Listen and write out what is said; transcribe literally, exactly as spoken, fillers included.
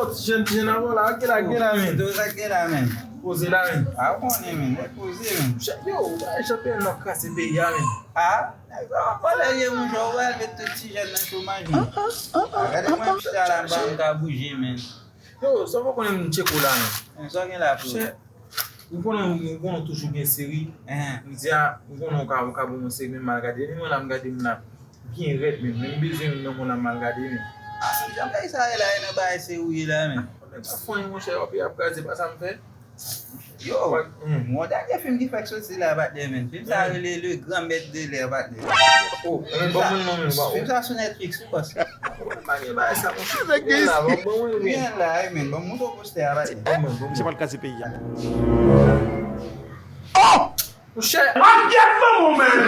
Ti jèn, ti jèn avè w la, ki la, ki la, men? Sa k gen la, men? Poze la, men. A, ou konnen, men. Nèg poze, men. Yo, bagay chanpyonè nan kraze peyi a, men. A, nèg sa, vòlè vye mouchwa, ou pral met tout ti jèn nan chomaj, men. A, gade mwen, pita la, m pa m ka bouje, men. Yo, sa w pa konnen m tcheko la, men. Sa w gen la, frè? Ou konnen, ou konnen toujou gen seri. M di a, ou konnen ou ka, ou ka ban mwen seri, men m al gade. Men mwen la, m gade m la. Byen rèd menm. Men m bezwen youn nan mwen la m al gade menm. A, jan bagay sa ye la, e nan bagay se ou ye la menm. Nèg sa fon yon monchè, w ap ap kraze, pa sa m fè. Yo, m wè yon dènye fim ki fèk soti la, patnè menm. Fim sa rele Le Grand Maître de l'Air, patnè. Oh, men ban mwen non menm. Fim sa sou Netflix wi, bòs. Mwen pa gen bagay sa, monchè. Vin la, ban mwen wi. Vin la wi, men. Ban m montre w postè a, patnè. Ban mwen, ban mwen. Misye pral kraze peyi a. Oh! Monchè. Ap gèt manman w menm.